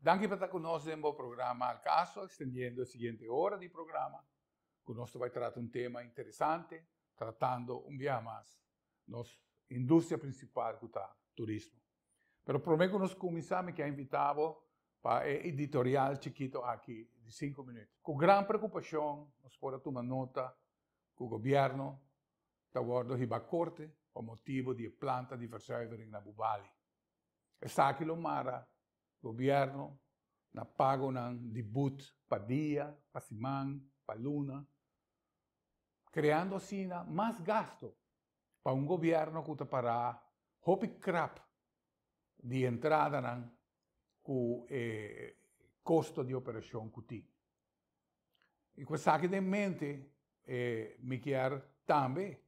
Danki pa ta ku nos den bo programa Al Caso, extendiendo e siguiente ora di programa, ku nos ta bai trata un tema interesante, tratando un biaha mas nos industria principal ku ta turismo. Pero prome ku nos kuminsá mi ke a invitá bo pa e editorial chikito aki di sinku minuut. Ku gran preokupashon nos por a tuma nota ku gobièrnu ta wòrdu hiba korte pa motibu di e planta di verzuivering na Bubali. Esaki lo mara gobièrnu na pagonan di but pa dia, pa siman, pa luna, kreando asina mas gasto pa un gobièrnu ku ta pará hopi krap di entradanan ku e kosto di operashon ku tin. I ku esaki den mente mi kier tambe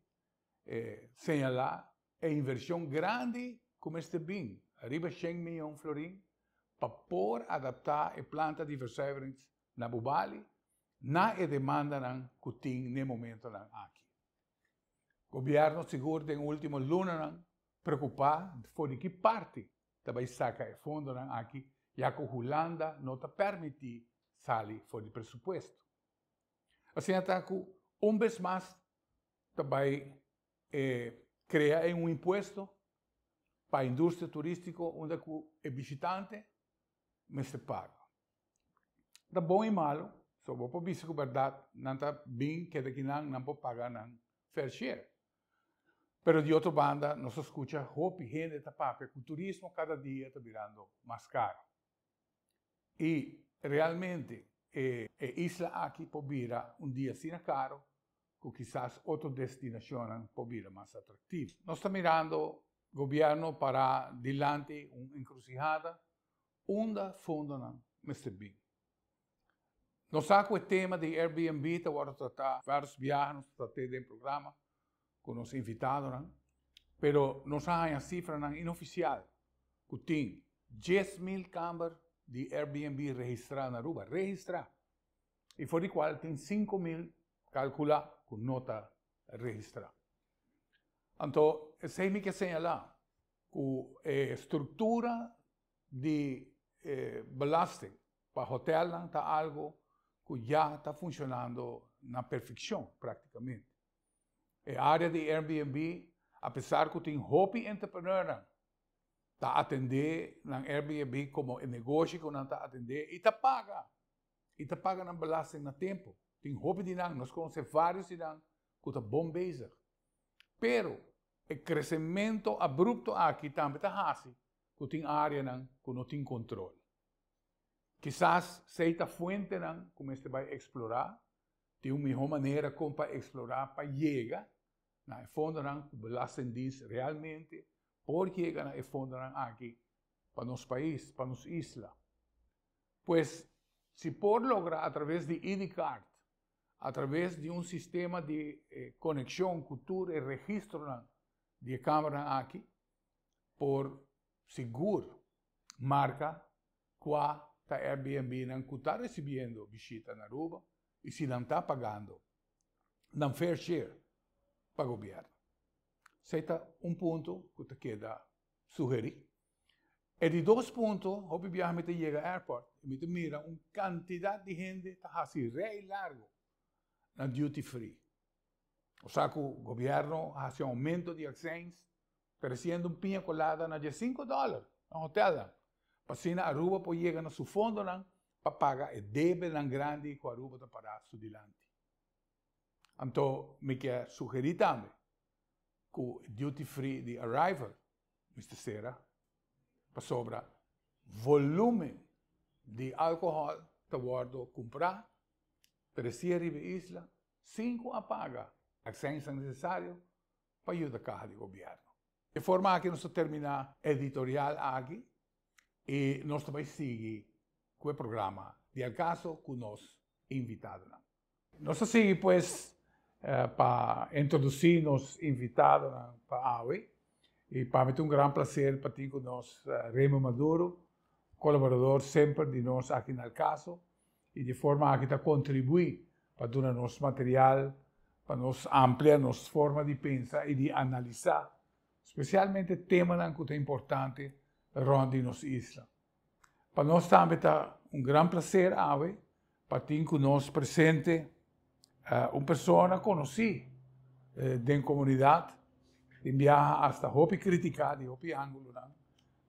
señalá e invershon grandi ku mester bin, riba shen miyon florin, pa por adaptá e planta di verzuiverings na Bubali na e demandanan ku tin n'e momentonan aki. Gobièrnu sigur den último lunanan preokupá for di ki parti ta bai saka e fondonan aki ya ku Hulanda no ta pèrmití sali for di presupuesto. Asina ta ku un bes mas ta bai e krea e un impuesto pa industria turístiko unda ku e bishitante mester paga. Ta bon i malu, so bo por bisa ku bèrdat nan ta bin keda kinan nan por paga nan fair share. Pero di otro banda nos ta skucha hopi hende ta papia ku turismo kada dia ta birando mas karu. I realmente e isla aki por bira un dia asina karu ku kisas otro destinashonnan por bira mas atraktivo. Nos ta mirando gobièrnu pará dilanti un enkrusihada unda fondonan mester bin. Nos sa ku e tema di Airbnb ta wòrdu tratá vários biaha, nos ta trat'é den programa ku nos invitadonan, pero nos a haña sifranan inofisial ku tin 10,000 kamber di Airbnb registrá na Aruba, registrá! I for di kual tin 5000 kalkulá ku no ta registrá. Anto esei mi ke señalá ku e struktura di belasting pa hotelnan ta algo ku ya ta funshonando na perfekshon praktikamente. E área di Airbnb, apesar ku tin hopi entrepreneurnan ta atendé nan Airbnb komo e negoshi ku nan ta atendé i ta paga, i ta paga nan belasting na tempu. Tin hopi di nan, nos konosé vários di nan ku ta bon bezig. Pero e kresementu abrupto aki tambe ta hasi ku tin áreanan ku no tin kontrol. Kisas sei ta fuentenan ku mester bai eksplorá, tin un mihó manera kon pa eksplorá pa yega na e fondonan ku Belastingdienst realmente por yega na e fondonan aki pa nos pais, pa nos isla. Pues, si por logra atraves di ID card, atraves di un sistema di konekshon ku tur e registronan di e kamernan aki, por sigur marka kua ta Airbnb-nan ku ta resibiendo bishita na Aruba i si nan ta pagando nan fair share pa gobièrnu. Esei ta un punto ku ta keda sugerí. E di dos punto, hopi biaha mi ta yega airport i mi ta mira un kantidat di hende ta hasi rei largu na duty free. Osea ku gobièrnu a hasi un oumento di akseins Peresiendo un piña colada na diesinco dollar na hotelnan, pa asina Aruba por yega na su fondonan pa paga e debenan grandi cu Aruba ta para su dilanti. Anto mi kier sugeri tambe cu duty free di arrival mester cera pasobra volumen di alcohol ta wordo cumpra treci ariba e isla sin cu a paga accijnsnan necesario pa yuda kaha di gobièrnu. E forma aki nos ta terminá editorial aki i nos ta bai sigui ku e programa di Al Caso ku nos invitadonan. Nos ta sigui pues pa introdusí nos invitadonan pa awe i pa mi ta un gran plaser pa tin ku nos Raymond Maduro, kolaborador semper di nos aki na Al Caso i di forma aki ta kontribuí pa duna nos material pa nos amplia nos forma di pensa i di analisá spesialmente temanan ku ta importante rònt di nos isla. Pa nos tambe ta un gran placer awe pa tin cu nos presente un persona conoci den comunidad, tin biaha hasta hopi critica di hopi angulonan,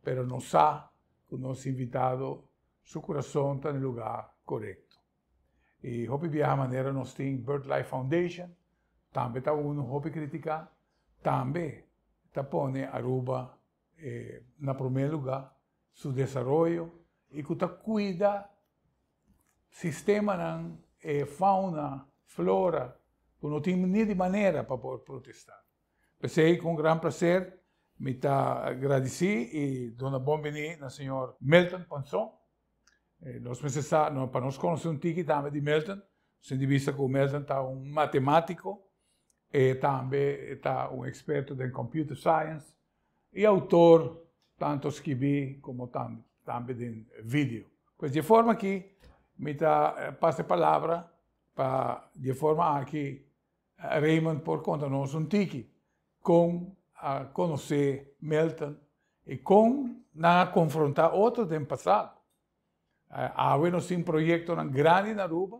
pero nos sa cu nos invitado su curason ta na e lugar corecto. Y hopi biaha manera nos tin Birdlife Foundation, tambe ta uno hopi critica, tambe ta pone Aruba na prome lugar, su desaroyo y cu ta cuida sistemanan, e fauna, flora, cu no tin ni di manera pa por protesta. P'esey cu un gran placer mi ta gradici y duna bon bini na señor Milton Ponson. Nos mester sa, no, pa nos conoce un tiki tambe di Milton, sin di bista cu Milton ta un matematico, e tambe ta un experto den computer science y autor tanto skibi como tambe den video. Pues di e forma aki mi ta pasa e palabra pa di e forma aki Raymond por konta nos un tiki kon a konosé Milton i kon nan a konfrontá otro den pasado. Awe nos tin proyektonan grandi na Aruba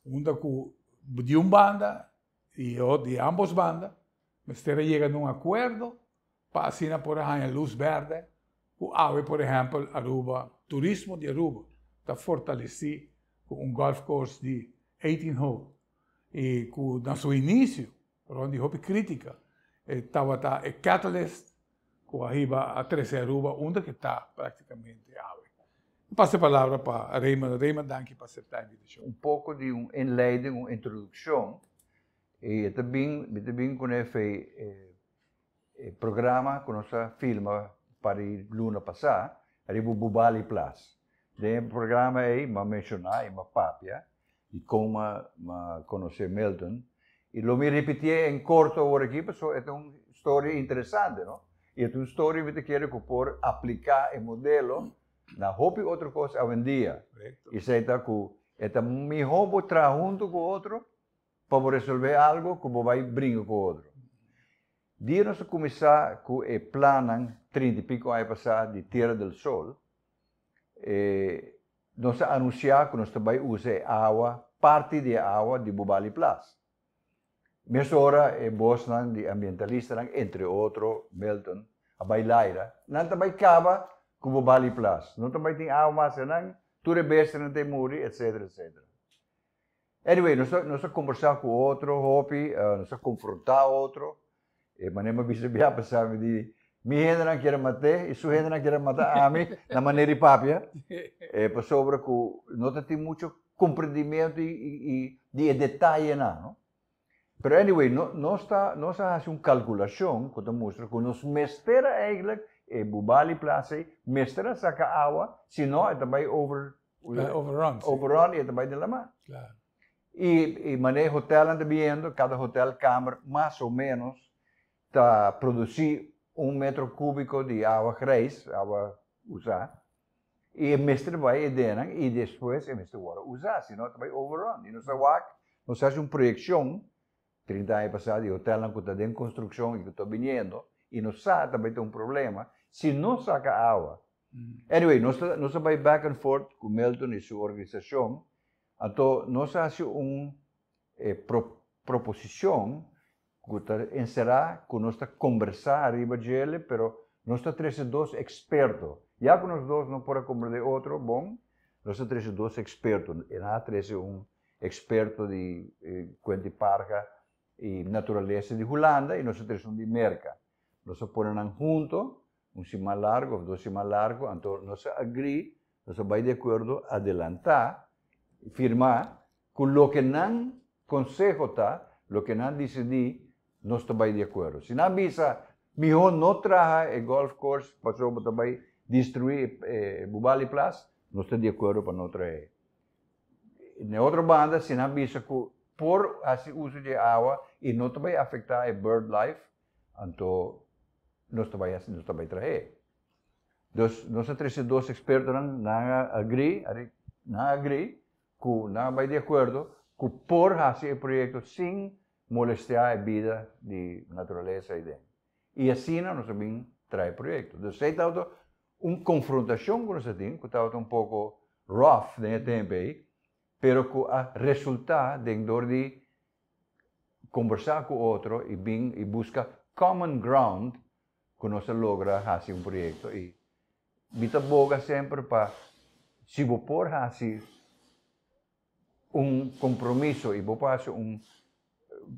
unda ku di un banda i di ambos banda mester a yega na un akuerdo pa asina por a haña lus bèrdè ku awe por ehèmpel Aruba, turismo di Aruba ta fortalesí ku un golf course di 18 hole i ku na su inisio rond di hopi krítika e tabata e catalyst ku a hiba a trese Aruba unda ke ta práktikamente awe. Mi pasa e palabra pa Raymond. Raymond danki pa aseptá e invitashon. Un poko di un inleiding, un introdukshon i e ta bin, mi ta bin kuné fei e E programa ku nos a filma par di luna pasá riba Bubali Plas. Den e programa ei m'a menshoná i m'a papia di kon m'a konosé Milton. I lo mi ripitié en korto awor aki pasobra e ta un storia interesante, no? I e ta un storia mi ta kere ku por apliká e modelo na hopi otro kos awendia. Esei ta ku e ta mihó bo traha huntu ku otro pa bo resolvé algo ku bo bai bringa ku otro. Dia nos a kuminsá ku e plannan trinta i piko aña pasá di Tierra del Sol, e nos a anunsiá ku nos ta bai usa e awa, parti di e awa di Bubali Plas. Mesora e bosnan di ambientalistanan, entre otro Milton, a bai laira, nan ta bai kaba ku Bubali Plas, no ta bai tin awa mas einan, tur e bestianan ta e muri, etcetera, etcetera. Anyway, nos ta nos ta kombersá ku otro hopi, nos ta konfrontá otro. E manera mi a bisa bia pasá mi di, mi hendenan kier a mat'é i su hendenan kier a mata ami na manera di papia. E pasobra ku no ta tin mucho komprendimentu i i di e detayenan, no. Pero anyway, no nos ta nos a hasi un kalkulashon ku ta mustra ku nos mester a eigentlik e Bubali Plaza ei mester a saka awa, si no e ta bai over Overrun, sí. Overrun y e ta bai den lamá. Claro. Y manera e hotelnan ta biniendo, cada hotelkamer mas o menos ta produci un metro cubico di awa grijs, awa usa, y e mester bai e dennan y despues e mester worde usa, si no e ta bai overrun. Y nos a wak, nos a haci un proyeccion 30 aña pasá di hotelnan cu ta den construccion y cu ta biniendo y nos sa ta bai ta un problema si no saca awa. Anyway, nos ta nos a bai back and forth cu Milton y su organisacion, anto nos a haci un e pro proposicion cu ta encera cu nos ta combersa ariba djele pero nos ta trece dos experto. Ya cu nos dos no por a comprende otro bon, nos ta trece dos experto. E nan a trece un experto di cuenta y parha y naturalesa di Hulanda y nos a trece un di Merca. Nos a pone nan hunto un siman largo of dos siman largo, anto nos a agree, nos a bay di acuerdo adelanta, firma, cu loke nan conseho ta, loke nan dicidi, nos ta bay di acuerdo. Si nan bisa, miho no traha e golf course pasobra bo ta bay destrui e Bubali Plas, nos ta di acuerdo pa no trahe. Na e otro banda, si nan bisa cu por haci uso di e awa y no ta bay afecta e bird life, anto nos ta bay haci, nos ta bay trahe. Dus nos a trece dos expertonan, nan a agree, nan a agree cu nan a bay di acuerdo cu por haci e proyecto sin molestea e bida di naturalesa aiden. Y asina nos a bin traha e proyecto. Dus esey tabata. Un konfrontashon ku nos a tin, ku tabata un poko rough den e tempu ei, pero ku a resultá den dor di kombersá ku otro i bin i buska common ground ku nos a logra hasi un proyekto. I mi ta boga semper pa si bo por hasi un kompromiso i bo por hasi un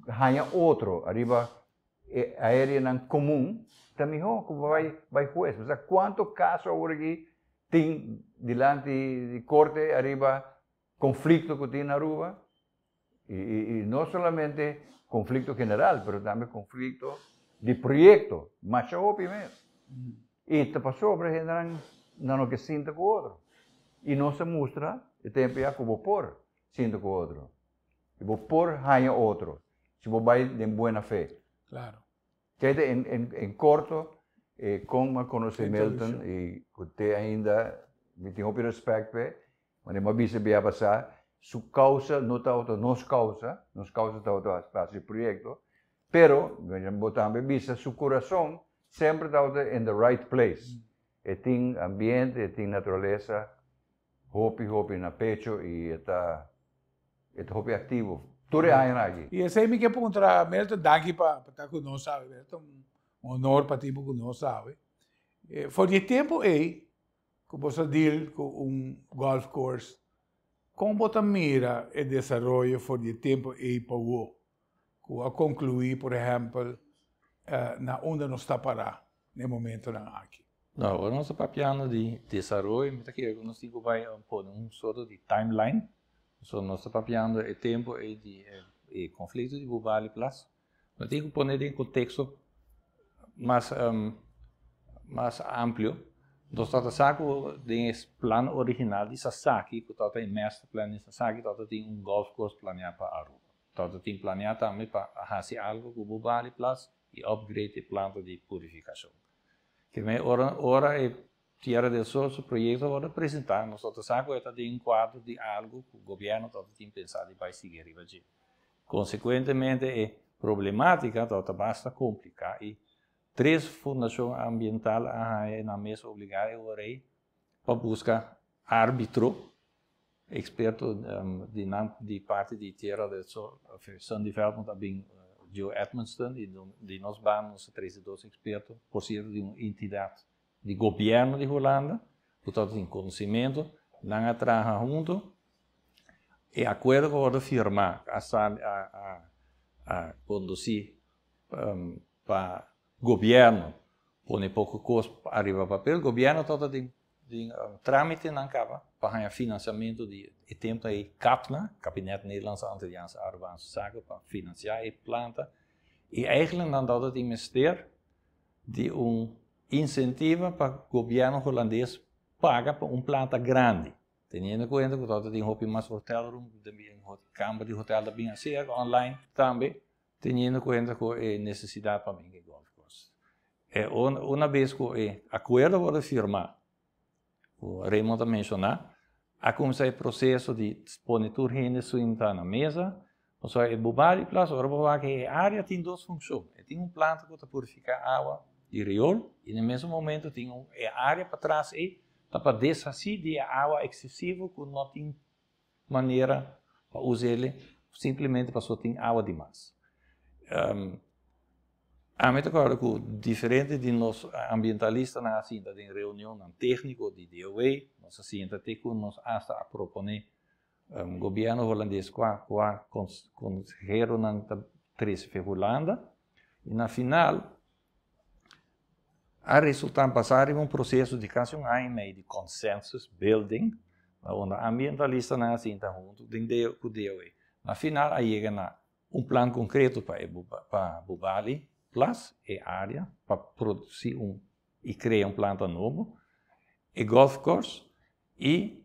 haña otro ariba e areanan komun, ta mihó ku bo bai bai hues. Bo sa kuantu kaso awor aki tin dilanti di korte ariba konflikto ku tin na Aruba? I i i no solamente konflikto general, pero tambe konflikto di proyekto, masha hopi mes. I ta pasobra hendenan nan no ke sinta ku otro. I nos a mustra e tempu ya ku bo por sinta ku otro. I bo por haña otro si bo bai den buena fe. Claro. Keda en en en korto e kon mi a konosé Milton i ku te ainda mi tin hopi respèkt p'e. Wanneer mi a bisa bia pasá, su kousa no tabata nos kousa, nos kousa tabata hasi proyekto, pero bo tambe bisa su kurason semper tabata in the right place. E tin ambiente, e tin naturalesa hopi hopi na pecho i e ta e ta hopi aktivo tur e añanan aki. I esei mi ke puntra Milton, danki pa ta ku nos awe, ta un honor pa tin bo ku nos awe. For di e tempu ei Ku bo sa deal ku un golf course, kon bo ta mira e desaroyo for di e tempu ei pa wou, ku a konkluí por ehèmpel na unda nos ta pará na e momentonan aki? No, ora nos ta papiando di desaroyo, mi ta kere ku nos tin ku bai pone un sorto di timeline. So nos ta papiando e tempu ei di e konflikto di Bubali Plas. No tin ku pone den konteksto mas mas amplio. Nos tabata sa ku den e plan original di Sasaki, ku tabata e masterplan di Sasaki, tabata tin un golf course planeá pa Aruba. Tabata tin planeá tambe pa hasi algu ku Bubali Plas i upgrade e planta di purifikashon. Kemey ora ora e Tierra del Sol su proyekto a wòrdu presentá, nos tabata sa ku e ta den un kuadro di algu ku gobièrnu tabata tin pensá di bai sigui riba dje. Konsekuentemente e problemátika tabata basta kompliká i tres fundashon ambiental a haña nan mes obligá e ora ei pa buska árbitro, eksperto di nan di parti di Tierra del Sol, Sun Development a bin Joe Edmonston i di nos banda nos a trese dos eksperto, por sierto di un entidat di gobièrnu di Hulanda ku tabata tin konosimentu, nan a traha huntu. E akuerdo ku a wòrdu firmá a sali a a a kondusí pa gobièrnu pone poko kos ariba papel. Gobièrnu tabata den den trámitenan kaba pa haña finansiamentu di e tempu ei KAPNA, Kabinet Nederlandse Antilliaanse Arubaanse Zaken, pa finansiá e planta. I eigentlik nan tabata tin mester di un insentiva pa gobièrnu hulandes paga pa un planta grandi, teniendo kuenta ku tabata tin hopi mas hotelroom, kamber di hotel ta bin aserka online tambe, teniendo kuenta ku e nesesidat pa bin e golf course. E una bes ku e akuerdo a wòrdu firmá, ku Raymond a menshoná, a kuminsá e proseso di pone tur hende sinta na mesa, pasobra e Bubali Plas, ora bo wak e área tin dos funshon, e tin un planta ku ta purifiká awa di riol i na e mesun momento tin un e área patras ei ta pa deshasí di e awa eksesivo ku no tin manera pa us'el simplemente pasobra tin awa di mas. Ami ta kòrda ku diferente di nos ambientalistanan a sinta den reunionnan tékniko di DOW, nos a sinta te ku nos asta a proponé gobièrnu holandes kua kua konseheronan ta trese fe Hulanda i na final a resultá basá riba un proseso di kasi un aña i mei di consensus building na unda ambientalistanan a sinta huntu den ku DOW. Na final a yega na un plan konkreto pa e pa Bubali Plas, e área, pa produsí un i krea un planta nobo, e golf course i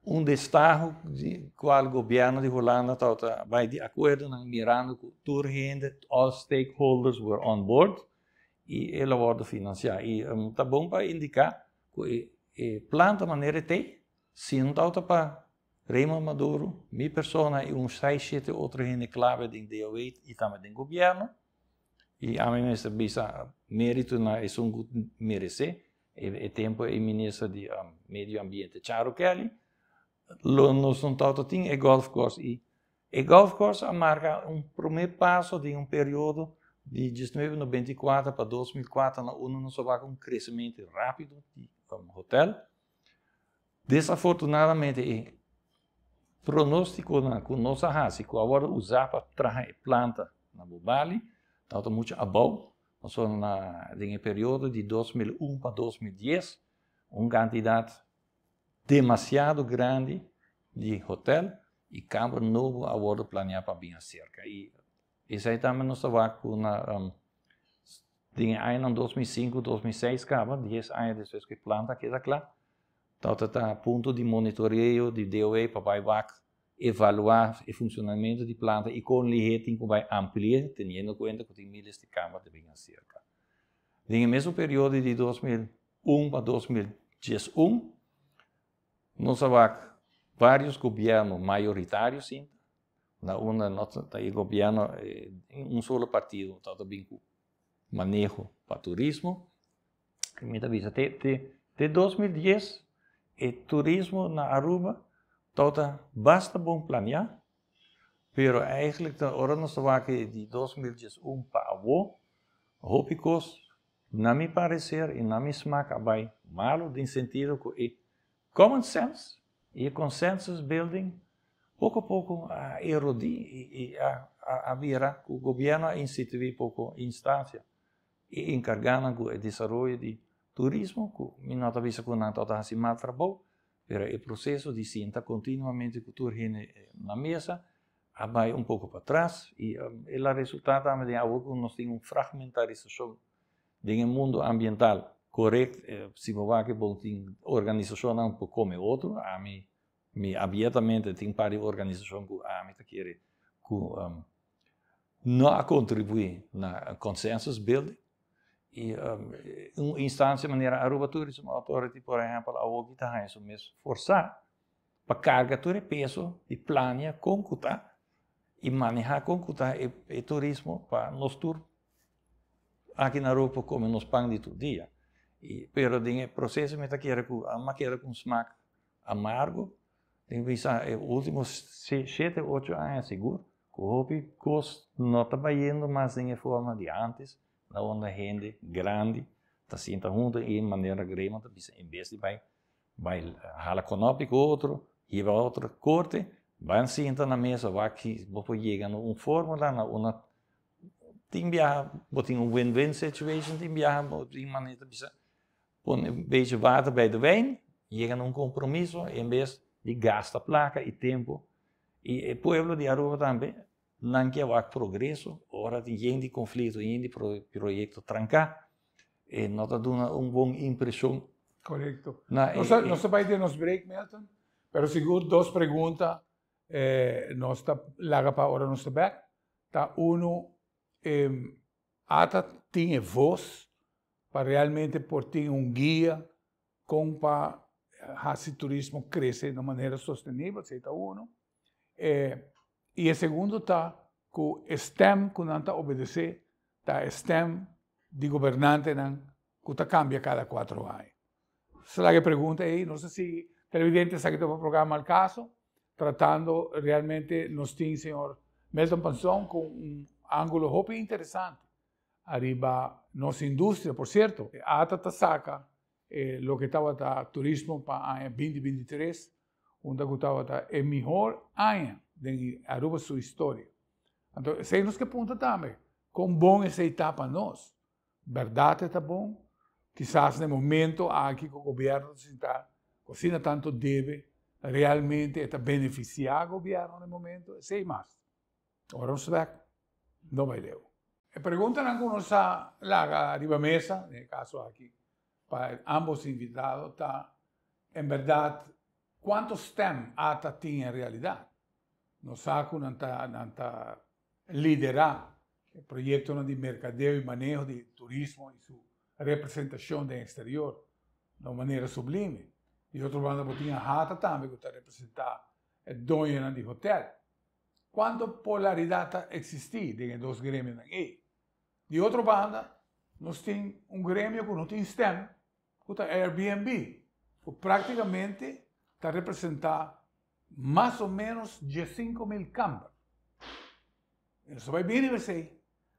un destaho di kual gobièrnu di Hulanda tabata bai di akuerdonan mirando ku tur hende, all stakeholders were on board i el a wòrdu finansiá. I ta bon pa indiká ku e planta manera e t'ei, si no tabata pa Raymond Maduro, mi persona i un seis shete otro hende clave den DOW i tambe den gobierno. I ami mester bisa merito na esun ku meresé. E tempo e minister di Medio Ambiente Charo Kelly, lo nos no tabata tin e golf course y e golf course a marca un prome paso di un periodo di 1994 pa 2004 na unda nos a wak un crecemento rapido di hotel. Desafortunadamente e pronosticonan cu nos a haci cu a wordo usa pa traha e planta na Bubali tabata mucho abou, pasobra na den e periodo di 2001 pa 2010 un cantidad demasiado grandi di hotel y camber nobo a wordo planea pa bin acerca y esey tambe nos ta wak cu na den e añanan 2005, 2006 caba, dies aña despues cu e planta a keda cla, tabata ta punto di monitoreo di DOE pa bay wak evalua e funcionamento di planta y con lihe tin cu bay amplia teniendo cuenta cu tin miles di camber ta bin acerca. Den e mesun periodo di 2001 pa 2011 nos a wak varios gobierno mayoritario sinta na unda no ta e gobierno un solo partido tabata bin cu maneho pa turismo. Mi ta bisa te te te 2010 e turismo na Aruba tabata basta bon planea, pero eigenlijk ta ora nos ta wak di 2011 pa awo, hopi kos na mi parecer y na mi smaak a bay malo den sentido cu e common sense y e consensus building poco poco a erodi y a a bira cu gobierno a institui poco instancia y encarga nan cu e desaroyo di turismo cu mi no ta bisa cu nan tabata haci mal trabou, pero e proceso di sinta continuamente cu tur hende na mesa a bay un poco patras y el a resulta tambe den awor cu nos tin un fragmentarisacion den e mundo ambiental. Correct, si bo wak bo tin organisacionnan por come otro, ami mi abiertamente tin par di organisacion cu ami ta kere cu no a contribui na consensus building y un instancia manera Aruba Tourism Authority por ehempel awoki ta haya su mes forsa pa carga tur e peso di plania con cu ta y maneha con cu ta e turismo pa nos tur aki na Aruba por come nos pan di tur dia. Y pero den e proceso mi ta kere cu a keda cu un smaak amargo. Den bisa e ultimo shete ocho aña sigur cu hopi cos no ta bayendo mas den e forma di antes, na unda hende grandi ta sinta hunto y manera Greyman ta bisa en bes di bay bay hala konopi cu otro, hiba otro corte, ban sinta na mesa wak si bo por yega na un formula na unda tin biaha bo tin un win-win situation, tin biaha bo tin manera ta bisa pone un beetje water bij de wijn, yega na un compromiso en bes di gasta placa y tempo. Y e pueblo di Aruba tambe nan ke wak progreso, ora tin yen di conflicto, yen di proyecto tranca, e no ta duna un bon impresion. Correcto. Na Nos ta, nos ta bay den nos break, Milton, pero sigur dos pregunta nos ta laga pa ora nos ta bek. Ta uno, ata tin e voz pa realmente por tin un guia con pa haci turismo crece na manera sostenibel, esey ta uno. Y e segundo ta cu e stem cu nan ta obedece ta e stem di gobernantenan cu ta cambia cada cuatro aña. Esa ta e pregunta ey, no sa si televidente sa ki ta pa programa Al Caso, tratando realmente nos tin señor Milton Panzon cu un angulo hopi interesante ariba nos industria. Por cierto, e ATA ta saca loke tabata turismo pa aña binti binti tres, unda cu tabata e mihor aña den Aruba su historia. Anto esey nos ke punta tambe, con bon esey ta pa nos. Berdad e ta bon? Kisas na e momento aki cu gobierno ta sinta cu asina tanto debe, realmente e ta beneficia gobierno na e momento? Esey mas. Ora nos bek, no bai leu. E preguntanan cu nos a laga riba mesa, den e caso aki pa ambos invitado, ta, en berdad cuanto stem ata tin en realidad? Nos sa cu nan ta nan ta lidera e proyectonan di mercadeo y maneho di turismo y su representacion den exterior na un manera sublime. Di otro banda bo tin AHATA tambe cu ta representa e doñonan di hotel. Cuanto polaridad ta existi den e dos gremionan ey? Di otro banda, nos tin un gremio cu no tin stem, ku ta Airbnb, ku práktikamente ta representá mas o ménos 15.000 kamber. I nos ta bai bini esei,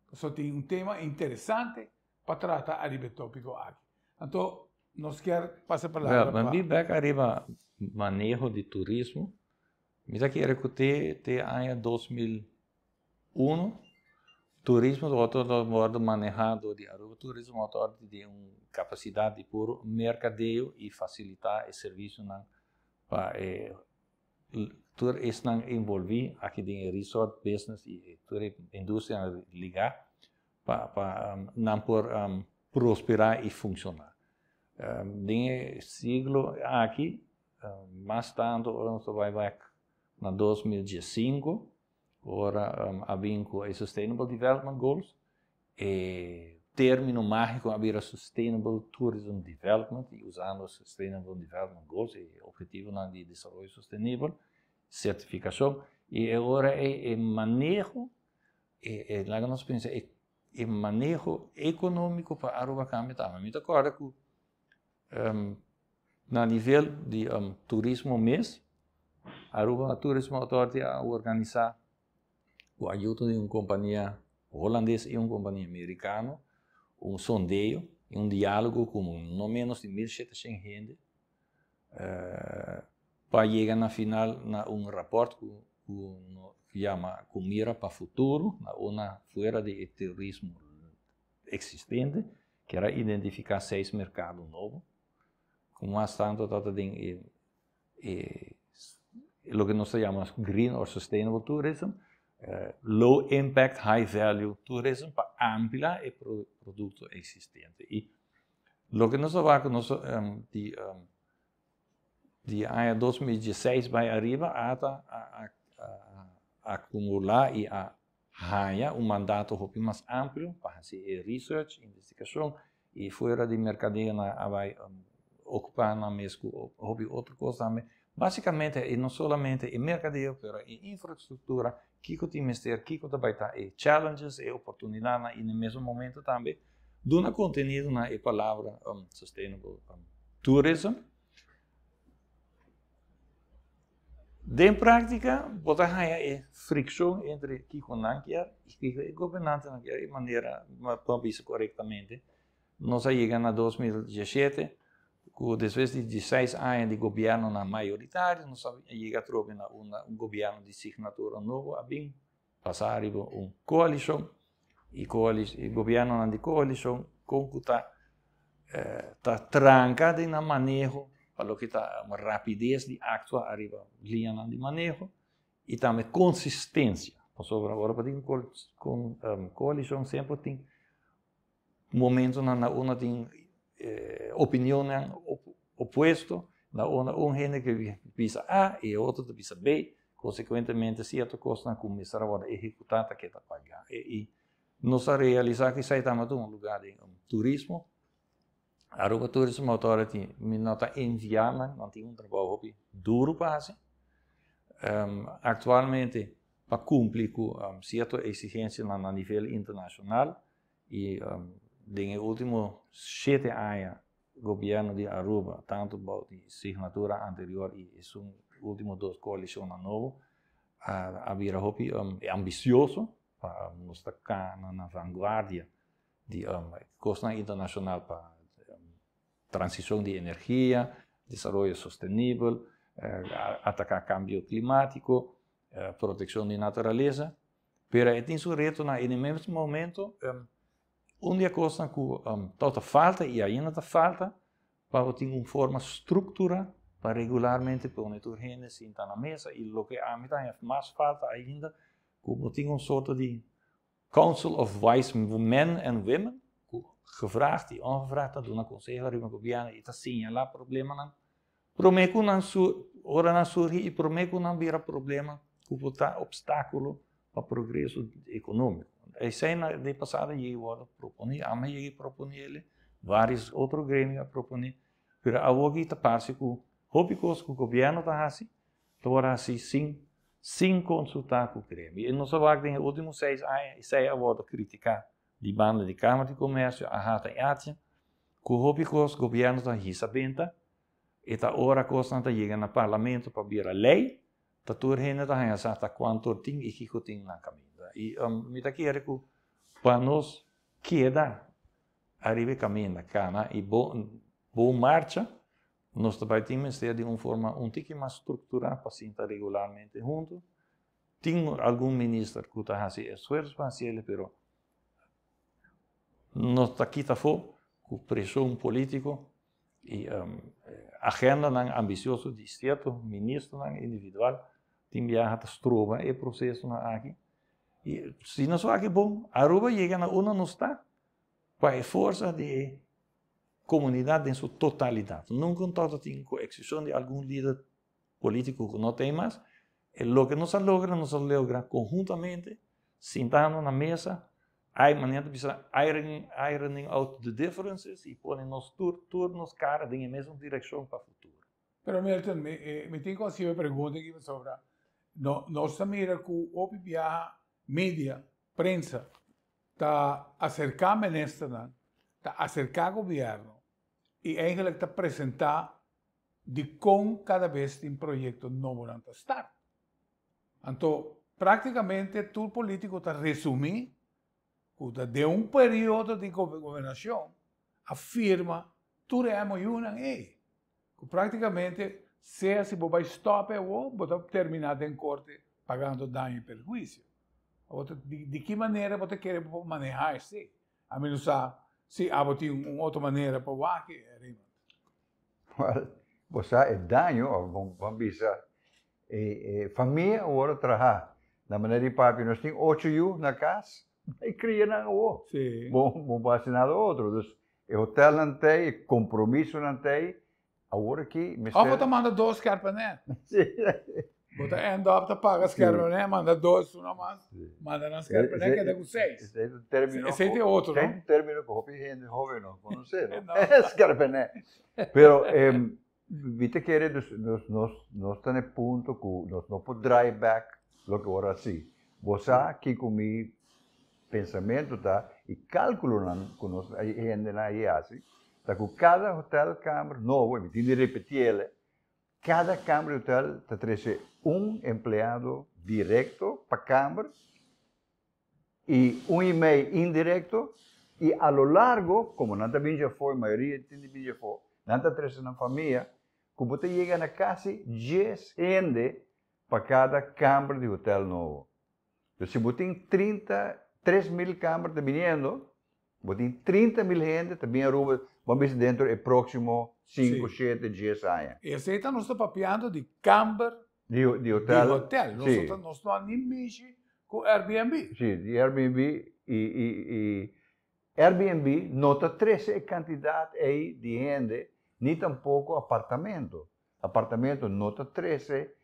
pasobra tin un tema interesante pa trata ariba e tópiko aki. Anto nos kier pasa e palabra pa. Well, mi bek ariba maneho di turismo. Mi ta kere ku te te aña 2001 turismo tabata wòrdu manehá dor di Aruba Tourism Authority den un kapasidat di puru merkadeo i fasilitá e servisionan pa e tur esnan envolví aki den e resort business i tur e industrianan ligá pa pa nan por prosperá i funshoná. Den e siglo aki mas tantu ora nos ta bai bek na 2015 ora a bin ku e Sustainable Development Goals e término mágiko a bira Sustainable Tourism Development i usando Sustainable Development Goals e ophetivonan di desaroyo sostenibel, sertifikashon i e ora ei e maneho e e laga nos pensa e e maneho ekonómiko pa Aruba kambia tambe. Mi ta kòrda ku na nivel di turismo mes Aruba Tourism Authority a organisá ku ayudo di un kompania holandes i un kompania merikano un sondeo i un diálogo ku no ménos di 1700 hende pa yega na final na un rapòrt ku ku no yama ku mira pa futuro na una fuera di e turismo eksistente kier a identifiká seis merkado nobo ku mas tantu ta den e e loke nos ta yama green or sustainable tourism, low impact, high value tourism pa amplia e produkto eksistente. I loke nos ta wak ku nos di di aña 2016 bai ariba ata a a akumulá i a haña un mandato hopi mas amplio pa hasi e research, investigashon i fuera di merkadeo nan a bai okupá nan mes ku hopi otro kos tambe. Básikamente e no solamente e merkadeo pero e infrastruktura, kiko tin mester, kiko ta bai ta e challenges, e oportunidatnan i na e mesun momento tambe duna kontenido na e palabra sustainable tourism. Den práktika bo ta haña e frikshon entre kiko nan kier i kiko e gobernantenan kier i manera pa bisa korektamente. Nos a yega na 2017 ku despues di dieseis aña di gobièrnunan mayoritario nos a yega atrobe na un gobièrnu di signatura nobo a bin pasa riba un koalishon i gobièrnunan di koalishon kon ku ta ta tranka den nan maneho pa loke ta rapides di aktua ariba liñanan di maneho i tambe konsistensia pasobra ora bo tin koalishon semper tin momentonan na unda tin opinionnan opuesto, na unda un hende ke bisa A i e otro ta bisa B, konsekuentemente sierto kosnan ku mester a wòrdu ehekutá ta keda pagá. I nos a realisá ku esei tabata un lugá di turismo. Aruba Tourism Authority mi no ta enviá nan, nan tin un trabou hopi duru pa hasi. Aktualmente pa kumpli ku sierto eksigensianan na nivel internashonal I den e ultimo shete aña gobierno di Aruba, tanto bou di signatura anterior i esun ultimo dos coalicionnan nobo, a bira hopi ambicioso pa nos ta cana na vanguardia di cosnan internacional pa transicion di energia, desaroyo sostenibel, ataca cambio climatico, proteccion di naturaleza. Pero e tin su retonan i na e mes momento un di e kosnan ku tabata falta i ainda ta falta pa bo tin un forma struktura pa regularmente pone tur hende sinta na mesa i loke ami ta haña mas falta ainda ku bo tin un sorto di council of wise men and women ku gevraagd i ongevraagd ta duna konseho riba gobièrnu i ta señalá problemanan Promé ku nan sur, ora nan surgi i promé ku nan bira problema ku por ta opstákulo pa progreso ekonómiko. Esei na den pasado yegi wòrdu proponí, ami a yegi proponí el, vários otro gremio a proponé, pero awoki ta parse ku hopi kos ku gobièrnu ta hasi ta wòrdu hasi sin sin konsultá ku gremio. I nos a wak den e último seis aña esei a wòrdu kritiká di banda di Kámara di Komèrsio, AHATA i ATIA. Ku hopi kos gobièrnu ta hisa benta i ta ora kosnan ta yega na parlamento pa bira lei, ta tur hende ta haña sa ta kuantu tin i kiko tin na kaminda. I mi ta kere ku pa nos keda ariba e kaminda kana i bon marcha, nos ta bai tin mester di un forma un tiki mas strukturá pa sinta regularmente huntu. Tin algun minister ku ta hasi esfuerso pa hasi el, pero no ta kita afó ku preshon polítiko i agendanan ambisioso di sierto ministernan individual tin biaha ta stroba e prosesonan aki. I si nos wak bon, Aruba yega na unda nos ta pa e forsa di e komunidat den su totalidat. Nunka un tabata tin ku eksepshon di algun lider polítiko ku no ta ei mas, e loke nos a logra, nos a logra konhuntamente, sintando na mesa, ai manera ta bisa ironing, ironing out the differences i pone nos tur, tur nos kara den e mesun direkshon pa futuro. Pero Milton, mi, eh, mi tin ku hasi un pregunta aki pasobra no, nos ta mira ku hopi biaha media, prensa, ta aserká ministernan, ta aserká gobièrnu i eigenlijk ta presentá dikon kada bes tin proyekto nobonan ta start. Anto práktikamente tur polítiko ta resumí ku ta den un periodo di gobernashon a firma tur e MOUnan ei. Ku práktikamente sea si bo bai stòp e awor bo ta terminá den korte pagando daño i perhuisio. Awor di ki manera bo ta kere bo por manehá esei? Ami no sa si abo tin un otro manera pa wak e, Raymond. Wel, bo sa e daño, of bo a bisa e famia awor a traha. Na manera di papia, nos tin ocho yu na cas, bai cria nan awor. Bo bo por haci nada otro. Dus e hotelnan t'ey, e compromisonan t'ey, awor aki mester. Of bo ta manda dos skerpenet. Bo ta end up ta paga skerpenet, manda dos una mas, manda nan skerpenet keda ku seis. Esei ta un termino. Esei ta e otro, no? Esei ta un termino ku hopi hende hoben no konosé, no? Skerpenet. Pero mi ta kere dus nos nos nos ta na e punto ku nos no por draai bek loke ora hasi. Bo sa kiko mi pensamentu ta i kalkulonan ku nos hendenan a hasi ta ku kada hotelkamer nobo, i mi tin di repetiel, Kada kamber di hotel ta trese un empleado direkto pa kamber i un i mei indirekto i a lo largo, komo nan ta bin djafó, e mayoria tin di bin djafó, nan ta trese nan famia ku bo ta yega na kasi dies hende pa kada kamber di hotel nobo. Entonces si bo tin 30, 3000 kamber ta biniendo, Bo tin 30 mil hende ta bin Aruba, bo a bisa dentro e proximo 5, 7, 10 aña. Y esey ta nos ta papiando di kamber di hotel. Di hotel. Nos no ta, nos no a ni mishi cu Airbnb. Si, di Airbnb y, y, y Airbnb no ta trece e cantidad ey di hende, ni tampoco apartamento. Apartamento no ta trece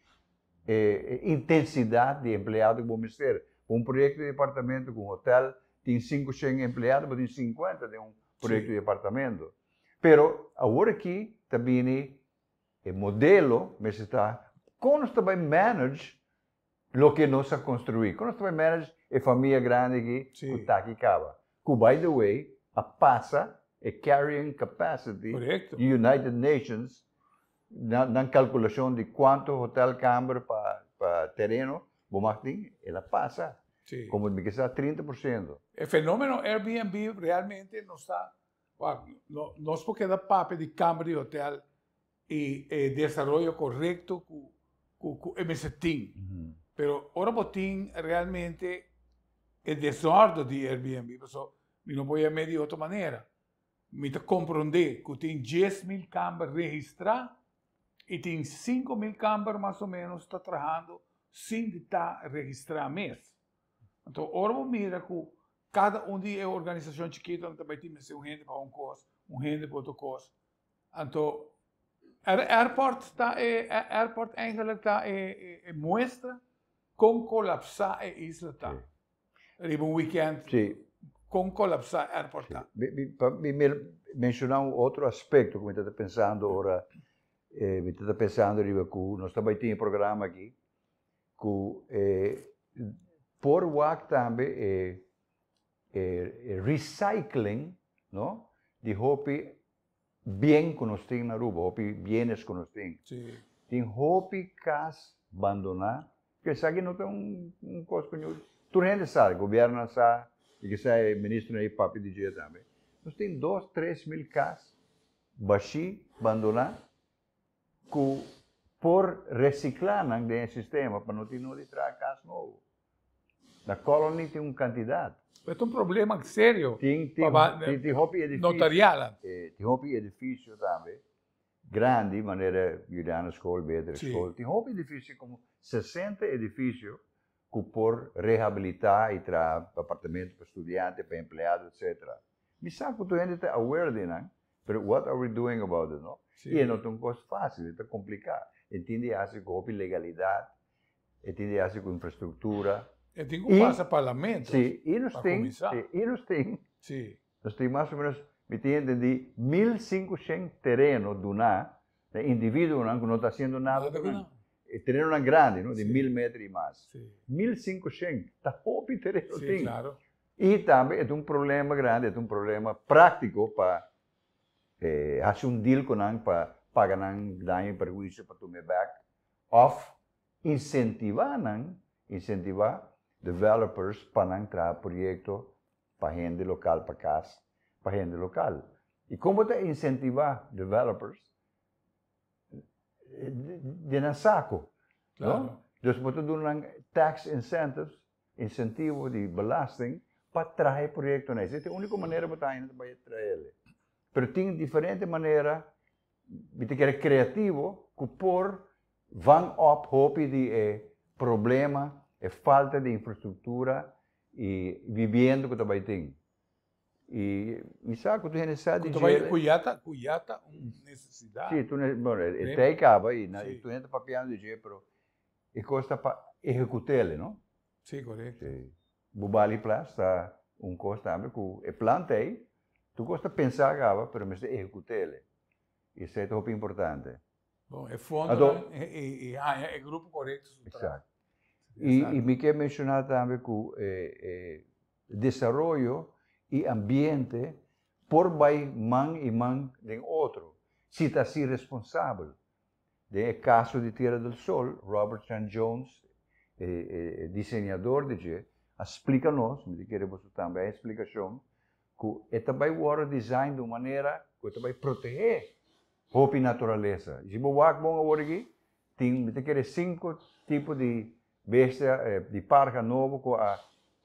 e intensidad di empleado cu bo mester. Pa un proyecto di apartamento cu un hotel tin cinco shen empleado, bo tin cincuenta den un proyecto di apartamento. Pero awor aki ta bini e modelo mester ta con nos ta bay manage loke nos a construi. Con nos ta bay manage e famia grandi aki cu ta aki caba. Cu by the way a pasa e carrying capacity di United Nations nan calculacion di cuanto hotelkamer pa tereno bo mag tin, el a pasa. Como mi ke sa 30%. E fenomeno Airbnb realmente nos ta, nos por keda papia di kamer di hotel i e desaroyo korekto ku ku e mester tin. Pero ora bo tin realmente e desòrdu di Airbnb, pasobra mi no por yam'é di otro manera, mi ta komprondé ku tin 10,000 kamber registrá i tin 5000 kamber mas o ménos ta trahando sin di ta registrá mes. Anto ora bo mira ku kada un di e organisashon chikitonan ta bai tin mester un hende pa un kos, un hende pa otro kos, Anto airport ta e airport eigenlijk ta e e muestra kon kolapsá e isla ta. Riba un weekend kon kolapsá airport ta. Mi mi menshoná un otro aspekto ku mi ta pensando ora mi ta pensando riba ku nos ta bai tin e programa aki ku por wak tambe e e recycling no di hopi. Bien ku nos tin na Aruba, hopi bienes ku nos tin. Tin hopi kas bandoná, ku esaki no ta un un kos ku ñu tur hende sa, gobièrnunan sa, i kisas e ministernan ei papia di dje tambe. Nos tin dos, 3000 kas bashí, bandoná, ku por resiklá nan den e sistema pa no tin nodi traha kas nobo. Na Colony tin un kantidat. E ta un problema serio Tin tin tin tin hopi edifisio. Notarial. Tin hopi edifisio tambe grandi manera Juliana School, Beatrix School. Tin hopi edifisio como 60 edifisio ku por rehabilitá i traha apartamento pa studiante, pa empleado etcetera. Mi sa ku tur hende ta aware di nan, pero what are we doing about it, no? I e no ta un kos fásil, e ta kompliká. E tin di hasi ku hopi legalidat, E tin di hasi ku infrastruktura. E tin ku pasa parlamento. Si, i nos tin, si, i nos tin, nos tin mas o menos, mi tin entendí, 1500 tereno duná na individuonan ku no ta hasiendo nada ku nan. E terenonan grandi, no, di 1000 meter i mas. 1500, ta hopi tereno tin. I tambe e ta un problema grandi, e ta un problema práktiko pa hasi un deal ku nan pa paga nan daño i perhuisio pa tuma e bèk. Òf insentivá nan, insentivá developers pa nan traha proyekto pa hende lokal, pa kas pa hende lokal. I kon bo ta insentivá developers? Den nan sako, no? Dus bo ta duna nan tax incentives, insentivo di belasting, pa traha e proyektonan. Esei ta e úniko manera bo ta haña nan ta bai traha el. Pero tin diferente manera. Mi ta kere kreativo ku por van op hopi di e problema, e falta di infrastruktura i bibienda ku ta bai tin. I mi sa ku tur hende sa di dje. Ku ya ta, ku ya ta un nesesidat. Si, tur hende, bueno, e tei kaba i tur hende ta papiando di dje, pero e kos ta pa ehekut'el, no? Si, korekto. Si. Bubali Plas ta un kos tambe ku e plan ta ei, tur kos ta pensá kaba, pero mester ehekut'el. I esei ta hopi importante. Bon, e fondonan i haña e grupo korekto su traha. Eksakto. I mi ke menshoná tambe ku e desaroyo i ambiente por bai man i man den otro, si ta hasi responsabel. Den e kaso di Tierra del Sol, Robert Trent Jones, e diseñador di dje, a splika nos, mi ta kere boso tambe haña e splikashon, ku e ta bai wòrdu design di un manera ku e ta bai protehé hopi naturalesa. Si bo wak bon awor aki, tin, mi ta kere sinku tipo di bestia, di parha nobo ku a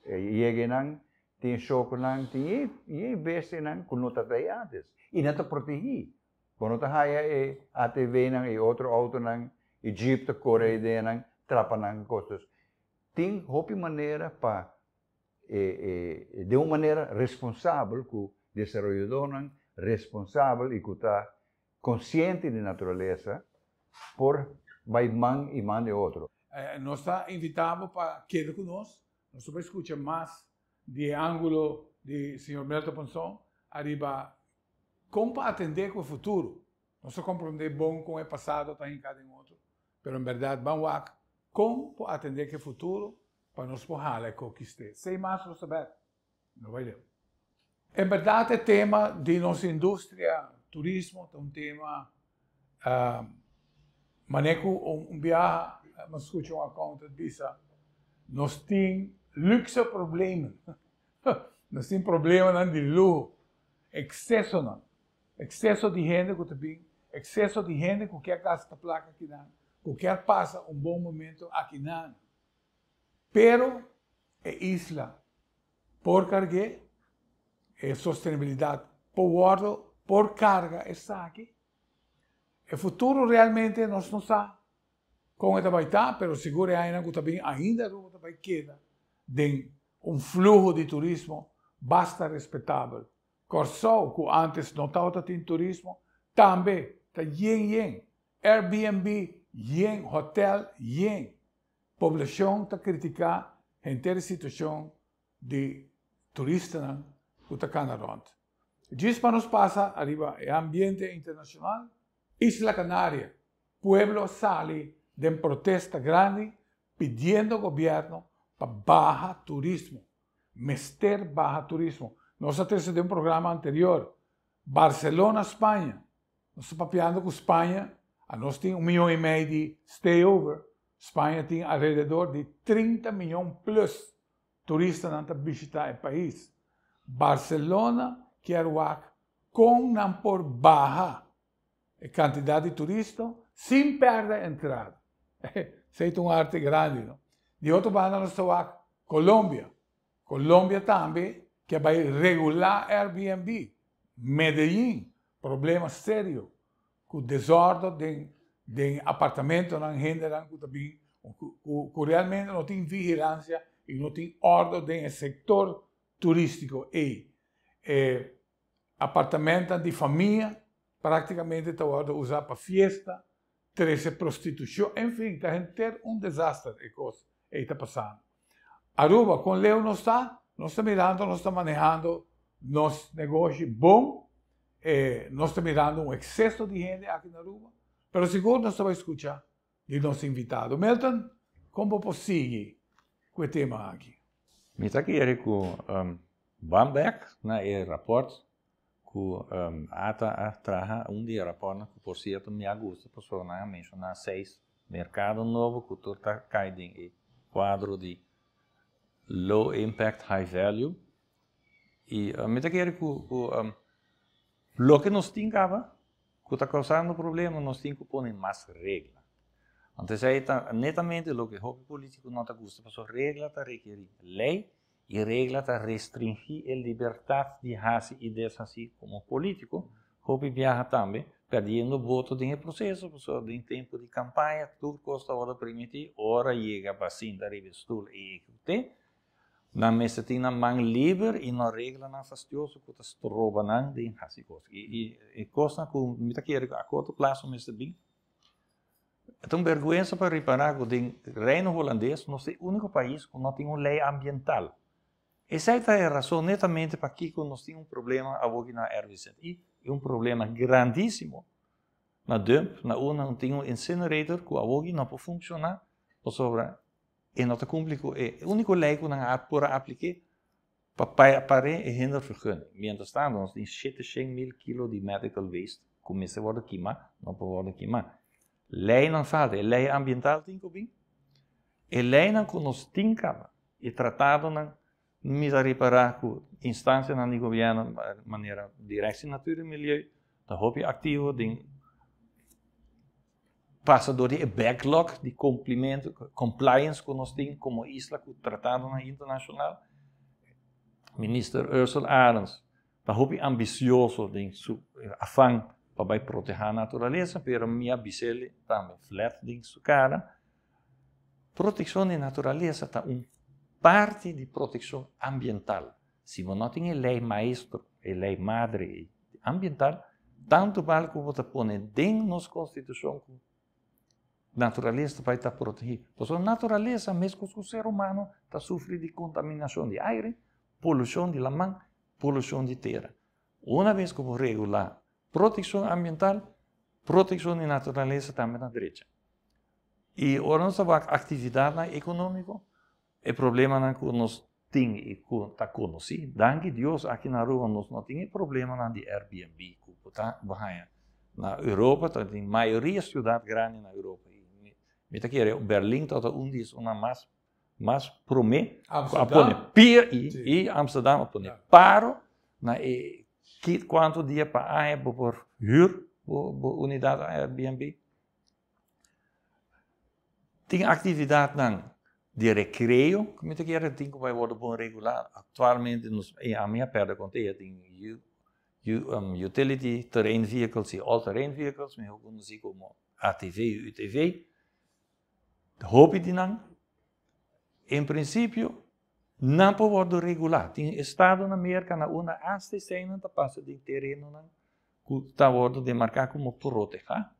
yega einan, tin shokonan, tin e bestianan ku no ta ta ei ántes, i nan ta protehí. Bo no ta haya e ATVnan i otro autonan i jeep ta kore ei den nan, trapa nan kos. Dus tin hopi manera pa e e den un manera responsabel ku desaroyadónan responsabel i ku ta konsiente di naturalesa por bai man i man den otro. Nos ta invitá bo pa keda ku nos. Nos ta bai skucha mas di e ángulo di señor Melton Ponson ariba Kon pa atendé ku e futuro? Nos ta komprondé bon kon e pasado ta hinká den otro, pero en bèrdat ban wak kon por atendé ku e futuro pa nos por hala e kokist'é. Sei mas nos ta bèk. No bai leu. En bèrdat e tema di nos industria turismo ta un tema manera ku un biaha mi a skucha un accountant bisa nos tin luxe problemen. Nos tin problemanan di luho. Eksesonan. Ekseso di hende ku ta bin, ekseso di hende ku kier gasta plaka akinan, ku kier pasa un bon momento akinan. Pero e isla por karg'é, e sostenibilidat por wòrdu, por karga esaki. E futuro realmente nos no sa kon e ta bai ta, pero sigur e añanan ku ta bin ainda Aruba ta bai keda den un fluho di turismo basta respetabel. Kòrsou, ku ántes no tabata tin turismo, tambe ta yen yen. Airbnb yen, hotèl yen. Poblashon ta kritiká henter e situashon di turistanan ku ta kana rònt. Djis pa nos pasa ariba e ambiente internashonal, Isla Canaria, pueblo a sali den protesta grandi pidiendo gobierno pa baha turismo. Mester baha turismo. Nos a trece den un programa anterior, Barcelona, Spaña. Nos ta papiando ku Spaña, anos tin un mion i mei di stayover, Spaña tin alrededor di 30 mion plus turistanan ta bishita e pais. Barcelona kier wak kon nan por baha e kantidat di turista sin pèrdè entrada. Esei ta un arte grandi, no? Di otro banda nos ta wak Colombia. Colombia tambe ke bai regulá Airbnb. Medellin, problema serio ku desòrdu den den apartamentonan, hendenan ku ta bin ku ku realmente no tin vigilansia i no tin òrdu den e sektor turístiko ei. E apartamentonan di famia práktikamente ta wòrdu usá pa fiesta, trese prostitushon, enfin ta henter un desaster e kos ei ta pasando. Aruba, kon leu nos ta? Nos ta mirando nos ta manehando nos negoshi bon, e nos ta mirando un ekseso di hende aki na Aruba, pero sigur nos ta bai skucha di nos invitado. Milton, kon bo por sigui ku e tema aki? Mi ta kere ku ban bek na e raport ku ata a traha, un di e raportnan ku por sierto mi a gusta pasobra nan a menshoná seis merkado nobo ku tur ta kai den e kuadro di low impact high value. I mi ta kere ku ku loke nos tin kaba ku ta kousando problema nos tin ku pone mas regla. Anto esei ta netamente loke hopi politiko no ta gusta pasobra regla ta rekerí lei i regla ta restringí e libertat di hasi i deshasí komo polítiko, hopi biaha tambe perdiendo voto den e proseso, pasobra den tempu di kampaña tur kos ta wòrdu permití, ora yega pa sinta riba e stul i ehekut'é, nan mester tin nan man liber i no reglanan fastioso ku ta stroba nan den hasi kos. I e kosnan ku mi ta kere ku a korto plaso mester bin. E ta un berguensa pa ripará ku den Reino Hulandes nos ta e úniko pais ku no tin un lei ambiental. Esei ta e rason netamente pakiko nos tin un problema awoki na RWZI, i un problema grandísimo na dump, na unda no tin un incinerator ku awoki no por funshoná pasobra e no ta kumpli ku e úniko lei ku nan a por a apliké pa par'é e hindervergunning. Mientras tanto nos tin 700.000 kilo di medical waste ku mester wòrdu kimá, no por wòrdu kimá. Leinan falta, e lei ambiental tin ku bin. E leinan ku nos tin kaba, e tratadonan, mi ta ripará ku instansianan di gobièrnu manera Directie Natuur en Milieu ta hopi aktivo den pasa dor di e backlog di cumplimiento, compliance cu nos tin como isla cu tratadonan internacional. Minister Ursell Arends ta hopi ambicioso den su afan pa bay proteha naturalesa, pero mi a bisele tambe flat den su cara, proteccion di naturalesa ta un parti di proteccion ambiental. Si bo no tin e ley maestro, e ley madre ambiental, tanto bal ku bo ta pone den nos konstitushon ku naturalesa ta bai ta protegí. Pasobra naturalesa meskos ku ser humano ta sufri di kontaminashon di aire, polushon di laman, polushon di tera. Una bes ku bo regulá protekshon ambiental, protekshon di naturalesa tambe ta drecha. I ora nos ta wak aktividatnan ekonómiko, E problemanan ku nos tin i ku ta konosí, danki Dios aki na Aruba nos no tin e problemanan di Airbnb ku bo ta bo haña na Europa, ta tin mayoria siudat grandi na Europa i mi ta kere Berlin tabata un di esunnan mas mas promé ku a pone pia i i Amsterdam a pone paro na e ki kuantu dia pa aña bo por hür bo bo unidat Airbnb. Tin actividadnan di recreo cu mi ta kere tin cu bay wordo bon regula. Actualmente nos, ami a perde conta ya tin utility terrain vehicles y all terrain vehicles, mihor conoci como ATV y UTV. Hopi di nan, en principio, nan por wordo regula. Tin estado na Merca na unda hasta eseinan ta pasa den terenonan ku ta wòrdu demarká komo protehá,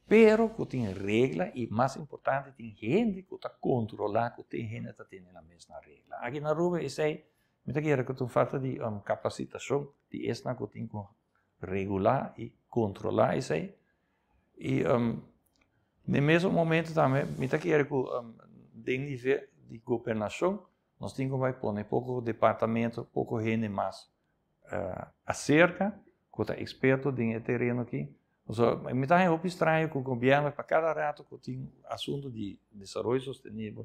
pero ku tin regla i mas importante tin hende ku ta kontrolá ku tin hende ta tene nan mes na regla. Aki na Aruba esei mi ta kere ku ta un falta di kapasitashon di esnan ku tin ku regulá i kontrolá esei. I den mesun momento tambe mi ta kere ku den nivel di gobernashon nos tin ku bai pone poko departamento, poko hende mas aserka ku ta eksperto den e tereno aki. So, mi ta hopi straño ku gobièrnu pa kada rato ku tin asuntu di desaroyo sostenibel,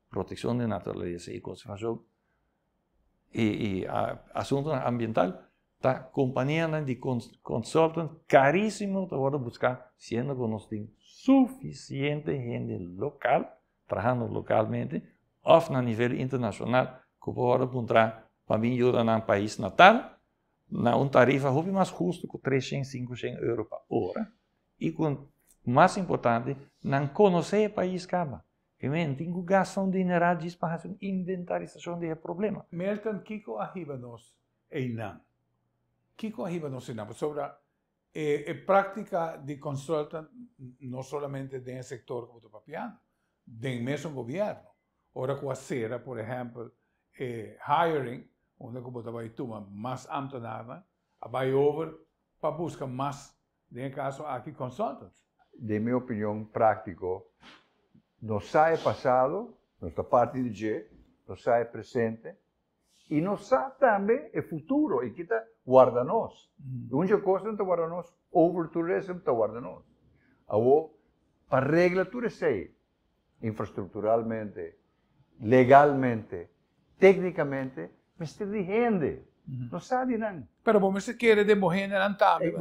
protekshon di naturalesa i konservashon i asuntunan ambiental, ta kompanianan di consultant karísimo ta wòrdu buská, siendo ku nos tin sufisiente hende lokal, trahando lokalmente òf na nivel internashonal ku por wòrdu puntrá pa bin yuda nan pais natal na un tarifa hopi mas hustu ku 300, 500 euro pa ora i ku mas importante nan konosé e pais kaba. Primer tin ku gasta un dineral djis pa hasi un inventarisashon di e problema. Milton, kiko a hiba nos einan? Kiko a hiba nos einan? Pasobra e práktika di consultant no solamente den e sektor ku bo ta papiando, den mesun gobièrnu. Ora ku a sera, por ehèmpel, e hiring, unda ku bo ta bai tuma mas ámtenarnan, a bai over pa buska mas, den e kaso aki, consultants. Den mi opinion práktiko, nos sa e pasado, nos ta parti di dje, nos sa e presente i nos sa tambe e futuro i ki ta warda nos. E úniko kosnan ta warda nos, overtourism ta warda nos. Awor, pa regla tur esei, infrastructuralmente, legalmente, técnicamente, mester di hende. No sa di nan. Pero bo mester kere den bo hendenan tambe,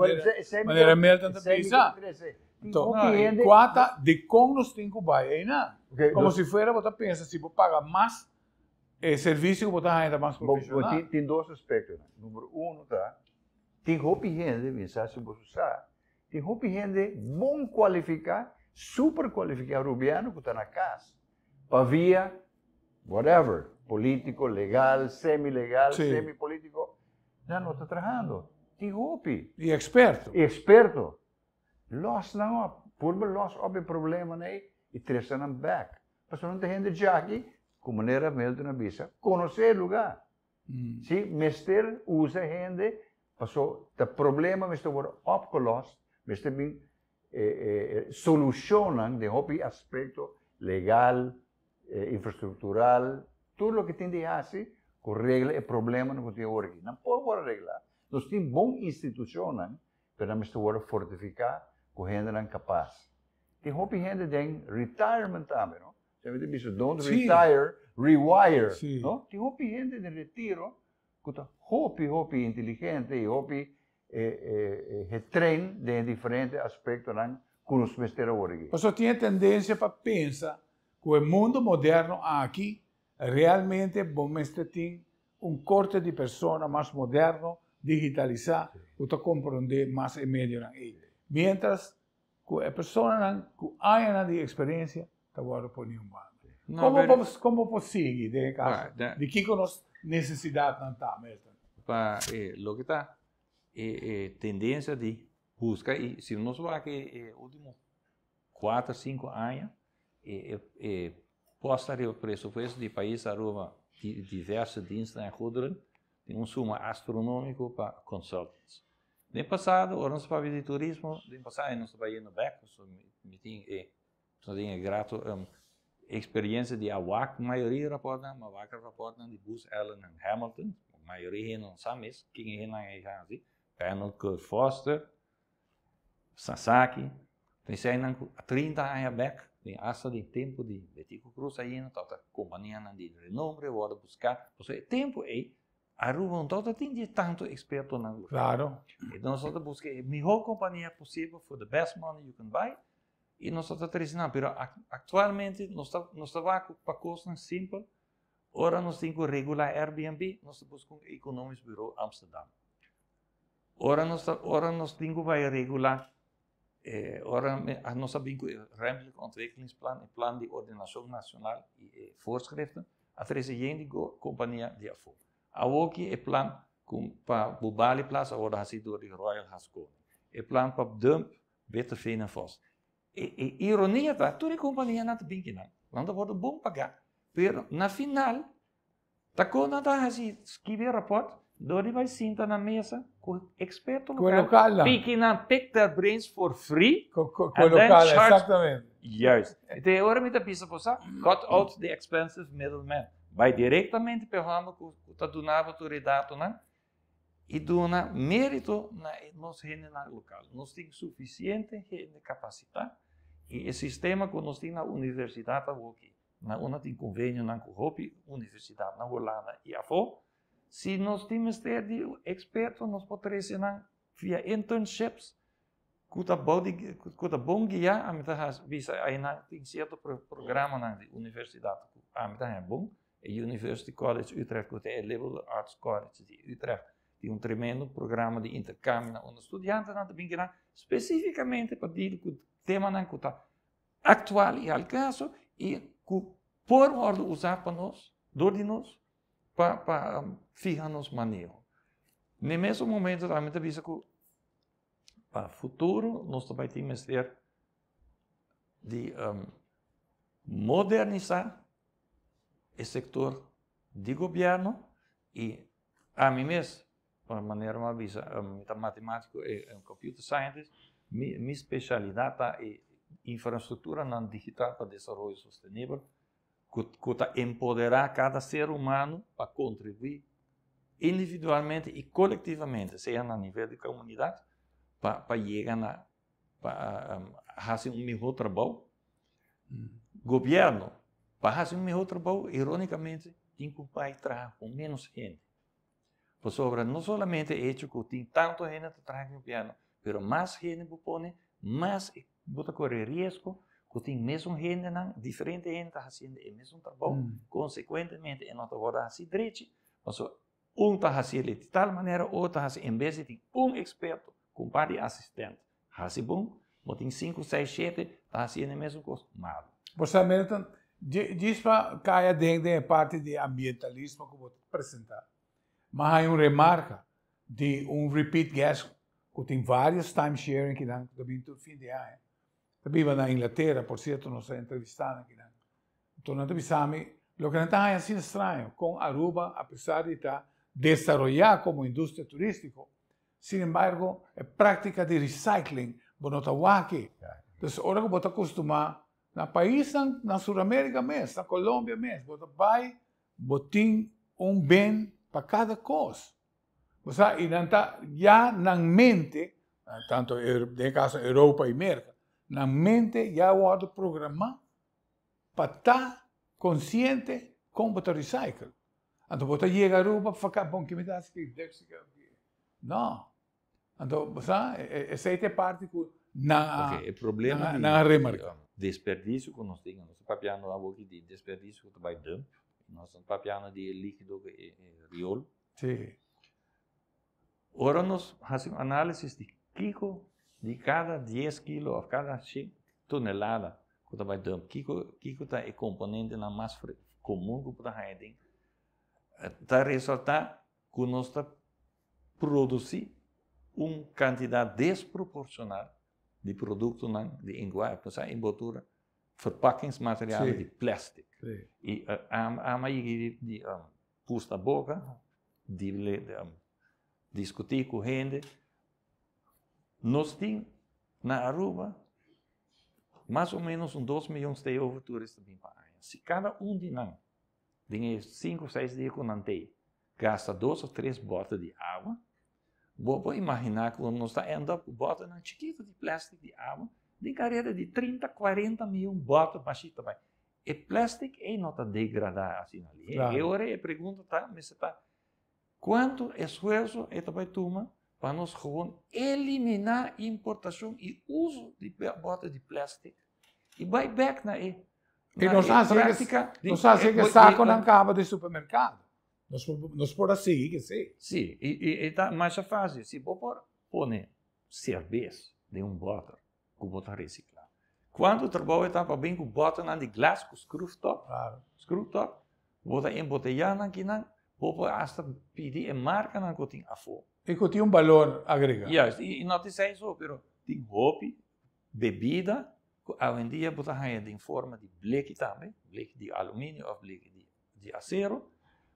manera Milton ta bisa. Anto, kua ta dikon nos tin ku bai einan? Komo si fuera bo ta pensa si bo paga mas, e servisio ku bo ta haña ta mas profeshonal. Tin dos aspektonan. Numero uno ta, tin hopi hende, mi sa si boso sa, Tin hopi hende bon kualifiká, super kualifiká rubiano ku ta na kas pa via whatever, polítiko, legal, semi-legal, semi-polítiko, nan no ta trahando. Tin hopi. I eksperto. I eksperto. Lòs nan òp. Purba lòs òp e problemanan ei i trese nan bèk. Pasobra nan ta hende djaki ku manera Milton a bisa, konosé e lugá. Si mester usa hende paso ta problema mester worde opgelost, mester bin solucionnan den hopi aspecto legal, infrastructural, tur loke tin di haci cu regla e problemanan cu tin awor aki. Nan por worde regla, nos tin bon institucionnan, pero nan mester worde fortifica cu hendenan capaz. Tin hopi hende den retirement tambe, no? Semper ta bisa don't retire, rewire. No? Tin hopi hende den retiro ku ta hopi hopi inteligente i hopi getrain den e diferente aspektonan ku nos mester awor aki. Pasobra tin e tendensia pa pensa ku e mundo moderno aki realmente bo mester tin un korte di persona mas moderno, digitalisá, ku ta komprondé mas e medionan ei. Miéntras Ku e personanan ku añanan di eksperensia ta wòrdu poni un banda. Komo bo komo bo por sigui den e kaso? Di kiko nos nesesidatnan ta, Milton? Pa e loke ta e e tendensia di buska i si nos wak e e ultimo kuater sinku aña e e e posta riba presupuesto di pais Aruba di diverse diensten en goederen tin un suma astronomiko pa consultants. Den pasado, ora nos papia di turismo, den pasado nos ta bai yendo bek, pasobra mi tin e, nos tin e grato experiencia di a wak mayoria raportnan, mi a wak e raportnan di Booz Allen en Hamilton, mayoria hende no sa mes ken e hendenan ei hasi, Panel Kurt Foster, Sasaki, eseinan ku 30 aña bek, den hasta den tempu di Betico Croes ainda tabata kompanianan di renombre wòrdu buská, pasobra e tempu ei Aruba no tabata tin di tantu ekspertonan lokal. Claro. I nos tabata buska e mihó kompania posibel for the best money you can buy i nos tabata trese nan. Pero aktualmente nos ta nos ta wak ku pa kosnan simpel ora nos tin ku regulá Airbnb nos ta buska un economisch bureau Amsterdam. Ora nos ta ora nos tin ku bai regulá ora nos a bin ku e ruimtelijk ontwikkelingsplan, e plan di ordenashon nashonal i e voorschriften, a trese yen di kompania di afó. Awoki e plan ku pa Bubali Plaza a wòrdu hasi dor di Royal Haskoning. E plan pa dump Witteveen en Vos. E e ironia ta tur e kompanianan ta bin kinan, nan ta wòrdu bon pagá, pero na final Ta kon nan ta hasi skibi e raport? Dor di bai sinta na mesa ku eksperto lokal, piki nan, pick their brains for free, and then charge. Juist. Te ora mi ta bisa bo sa, cut out the expensive middleman. Bai direktamente pa e hòmber ku ta duna bo tur e datonan. I duna mérito na e nos hendenan lokal. Nos tin sufisiente hende kapasitá i e sistema ku nos tin na universidat awoki, na unda tin konvenionan ku hopi universidat na Hulanda i afó, si nos tin mester di eksperto nos por trese nan via internships ku ta bou di ku ta bon guiá. Ami ta hasi bisa ainan tin sierto programanan di universidat ku ami ta haña bon. E University College Utrecht ku ta e Liberal Arts College di Utrecht tin un tremendo programa di interkambio na unda studiantenan ta bin kinan spesifikamente pa deal ku temanan ku ta aktual i al kaso i ku por wòrdu usá pa nos, dor di nos, pa pa fiha nos maneho. Na e mesun momento tambe ta bisa ku pa futuro nos ta bai tin mester di modernisá e sektor di gobièrnu i ami mes, pa manera mi a bisa, mi ta matematiko i computer scientist, mi spesialidat ta e infrastrukturanan digital pa desaroyo sostenibel ku ta empoderá kada ser humano pa kontribuí individualmente i kolektivamente, sea na nivel di komunidat, pa yega na pa hasi un mihó trabou. Gobièrnu, pa hasi un mihó trabou, irónikamente, tin ku bai traha ku ménos hende. Pasobra no solamente e hecho ku tin tantu hende ta traha ku gobièrnu, pero mas hende bo pone, mas bo ta kore riesgo ku tin mesun hendenan, diferente hende ta hasiendo e mesun trabou, konsekuentemente e no ta wòrdu hasi drechi, pasobra un ta hasiel di tal manera, otro ta hasi, en bes di tin un eksperto ku un par di asistènt hasi bon, bo tin sinku, seis, shete ta hasiendo e mesun kos malu. Bo sa Milton, djis pa kai aden den e parti di ambientalismo ku bo ta presentá, mi a haña un remarka di un repeat guest ku tin varios time sharing kinan ku ta bin tur fin di aña, ta biba na Inglatera, por sierto nos a entrevistá nan kinan. Anto nan ta bisa mi, loke nan ta haña asina straño, kon Aruba, apesar di ta desaroyá komo industria turístiko, sin embargo e práktika di recycling bo no ta wak. Entonces ora ku bo ta kustumá na paisnan na Suramérika mes, na Colombia mes, bo ta bai, bo tin un bin pa kada kos. Bo sa, i nan ta ya nan mente, tanto den e kaso Europa i Merka, nan mente ya a wòrdu programá pa ta konsiente kon bo ta recycle. Anto bo ta yega Aruba faka bon ki mi ta hasi ki dek si ki no. Anto bo sa esei ta e parti ku nan a Oke, e problema di nan a remarka. Desperdisio ku nos tin, nos ta papiando awoki di desperdisio ku ta bai dump, nos ta papiando di e likido ku e riol. Sí. Ora nos hasi un análisis di kiko di kada dies kilo òf kada shen tonelada ku ta bai dump, kiko kiko ta e komponentenan mas komun ku bo ta haña den, ta resaltá ku nos ta produsí un kantidat desproporshonal di produktonan di enguae, por sa enboltura, verpakkingsmaterialen di plèstik. I ama yega di pusta boka, di diskutí ku hende. Nos tin na Aruba mas o ménos un dos miyon stay-over tourist ta bin pa aña. Si kada un di nan den e sinku seis dia ku nan tei gasta dos of tres bòter di awa, bo por imaginá ku nos ta end up ku bòternan chikitu di plèstik di awa den kareda di trinta, kuarenta miyon bòter bashí ta bai. E plèstik ei no ta degradá asina lihé. E ora e pregunta ta mester ta, kuantu esfuerso e ta bai tuma pa nos gewoon eliminá importashon i uso di bòter di plèstik i bai bèk na e I nos a hasi ke nos a hasi ke sakonan kaba di supermerkado. Nos por nos por a sigui ke esei. Sí, i e ta masha fásil. Si bo por pone serbes den un bòter ku bo ta resiklá. Kuantu trabou e ta pa bin ku bòternan di glas ku skruftòp? Skruftòp, bo ta emboteyá nan kinan, bo por asta pidi e markanan ku tin afó. I ku tin un balor agregá. Juist, i no ta esei so, pero tin hopi bebida ku awendia bo ta haña den forma di bleki tambe, bleki di aluminio òf bleki di asero,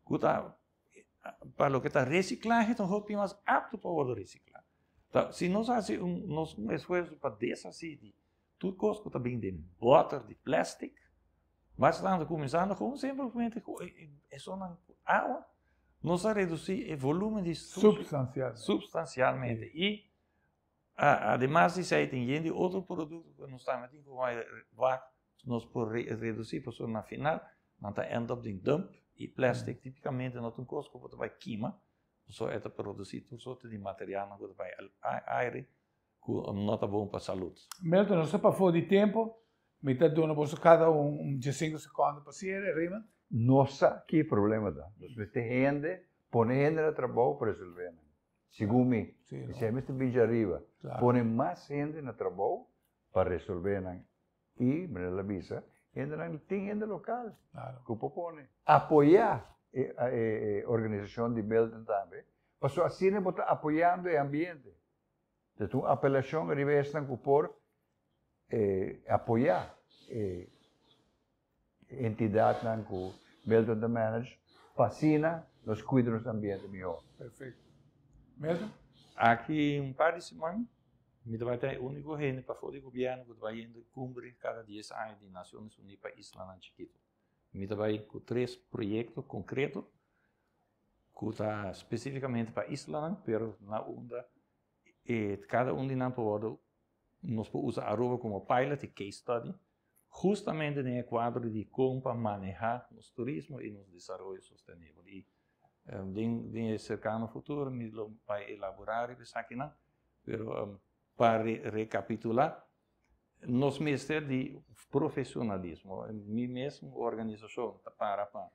ku ta pa loke ta resiklahe ta hopi mas apto pa wòrdu resiklá. Ta si nos hasi un nos un esfuerso pa deshasí di tur kos ku ta bin den bòter di plèstik, bastante kuminsando ku un simpelmente ku esunnan ku awa. Nos a redusí e volúmen di sushi Substansialmente. Substansialmente. I ademas di esei tin yen di otro produkto ku nos tambe tin ku wak nos por redusí pasobra na final nan ta end up den dump i plastic tipikamente no ta un kos ku bo ta bai kima pasobra e ta produsí tur sorto di materialnan ku ta bai aire ku no ta bon pa salud. Milton, nos ta pafó di tempu. Mi ta duna boso kada un un diesinko sekondo pa siere. Raymond? Nos sa ki e problema ta. Nos mester hende, pone hende na trabou pa resolve nan. Segun mi. Esei mester bin djariba. Pone mas hende na trabou pa resolve nan. I, manera el a bisa, hendenan tin hende lokal ku por pone. Apoyá e organisashon di Milton tambe, pasobra asina bo ta apoyando e ambiente. Ta un apelashon riba esnan ku por apoyá e entidatnan ku Milton ta manage pa asina nos kuida nos ambiente mihó. Perfecto. Milton? Aki un par di siman mi ta bai ta e úniko hende pafó di gobièrnu ku ta bai yendo kumbre kada dies aña di Naciones Uní pa islanan chikitu. Mi ta bai ku tres proyekto konkreto ku ta spesífikamente pa islanan, pero na unda e kada un di nan por wòrdu, nos por usa Aruba komo pilot i case study, hustamente den e kuadro di kon pa manehá nos turismo i nos desaroyo sostenibel. I den den e serkano futuro mi lo bai elaborá riba esakinan, pero pa rekapitulá, nos mester di profesionalismo. Mi mes organisashon ta para pa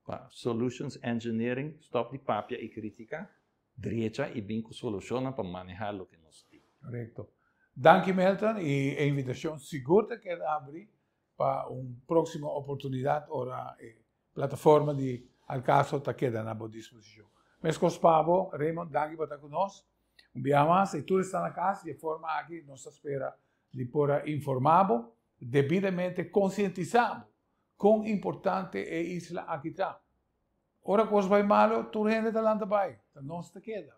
Pa Solutions Engineering stop di papia y critica, drecha y bin cu solucionnan pa maneha loke nos tin. Correcto. Danki Milton y e invitacion sigur ta keda abri pa un proximo oportunidad ora e plataforma di Al Caso ta keda na bo disposicion. Mescos pa bo Raymond, danki pa ta cu nos un biaha mas y tur esnan na cas di e forma aki nos ta spera di por a informa bo, debidamente concientisa bo Kon importante e isla aki ta. Ora kos bai malo, tur hende ta lanta bai. Ta nos ta keda.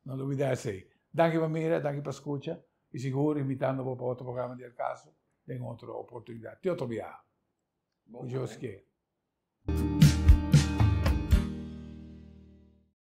No lubida esei. Danki pa mira, danki pa skucha i sigur invitando bo pa otro programa di El Caso den otro oportunidat. Te otro biaha. Ku Dios ke.